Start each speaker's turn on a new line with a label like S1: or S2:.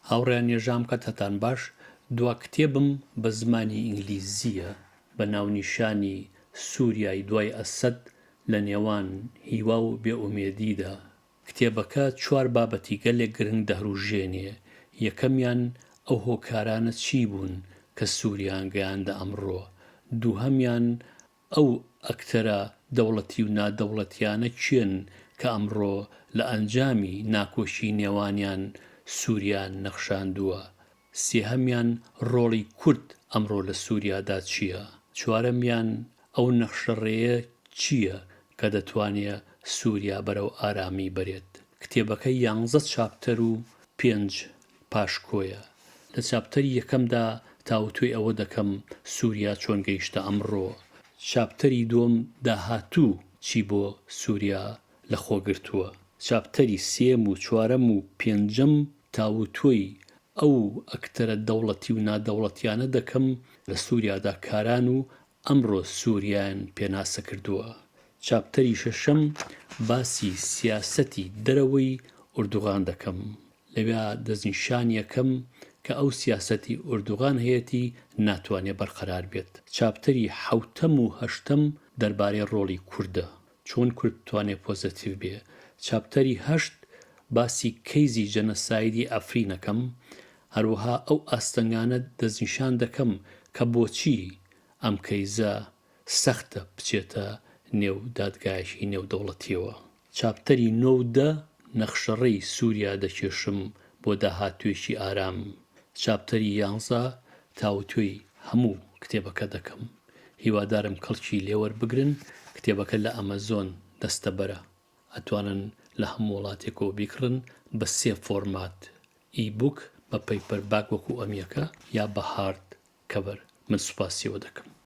S1: هاوڕێیان یەژام کاتتان باش دوا کتێبم بە زمانی ئینگلیزییە بە ناونیشانی سوریای دوای ئەسەد لە نێوان هیوا و بێئومێدیدا. کتێبەکە چوار بابەتی گەلێک گرنگ دەهروژێنێ، یەکەمیان ئەو هۆکارانە چی بوون کە سوریایان گەیاندە ئەمڕۆ، دووهەمیان ئەو ئەکتەرە دەوڵەتی و نادەوڵەتیانە کێن کە ئەمڕۆ لە ئەنجامی ناکۆکی نێوانیان سوریایان نەخشاندووە؟ سێهەمیان ڕۆڵی کورد ئەمڕۆ لە سوریادا چییە؟ چوارەمیان ئەو نەخشەڕێیە چییە کە دەتوانێ سوریا بەرەو ئارامی بەرێت؟ کتێبەکە یانزە chapter و پێنج پاشکۆیە. لە chapter ی یەکەمدا تاوتوێی ئەوە دەکەم سوریا چۆن گەیشتە ئەمڕۆ. chapter ی دووەم داهاتوو چی بۆ سوریا لە خۆ گرتووە. chapter ی سێیەم و چوارەم و پێنجەم تاوتوێی ئەو ئەکتەرە دەوڵەتی و نادەوڵەتیانە دەکەم لە سوریادا کاران و ئەمڕۆ سوریایان پێناسە کردووە. chapter ی شەشەم باسی سیاسەتی دەرەوەی ئوردوغان دەکەم. لەویا دەستنیشانیەکەم کە ئەو سیاسەتی ئوردوغان هەیەتی ناتوانێ بەرقەرار بێت. chapter ی حەوتەم و هەشتەم دەربارەی ڕۆڵی کوردە. چۆن کورد بتوانێ پۆزەتیڤ بێ. chapter ی هەشت باسی case ی genocide ی عەفرین ئەکەم، هەروەها ئەو ئاستەنگانە دەستنیشان دەکەم کە بۆچی ئەم case ە سەختە بچێتە نێو دادگایەکی نێودەوڵەتیەوە. chapter ی نۆ و دە نەخشەڕێی سوریا دەکێشم بۆ داهاتوێکی ئارام. chapter ی یانزە تاوتوێی هەموو کتێبەکە دەکەم. هیوادارم کەڵکی لێوەربگرن، کتێبەکە لە ئەمەزۆن دەستەبەرە. ئەتوانن لە هەموو وڵاتێکەوە بیکڕن بە سێ format، ebook، بە paperback وەکو ئەم یەکە یا بە hard cover. من سوپاسیەوە دەکەم.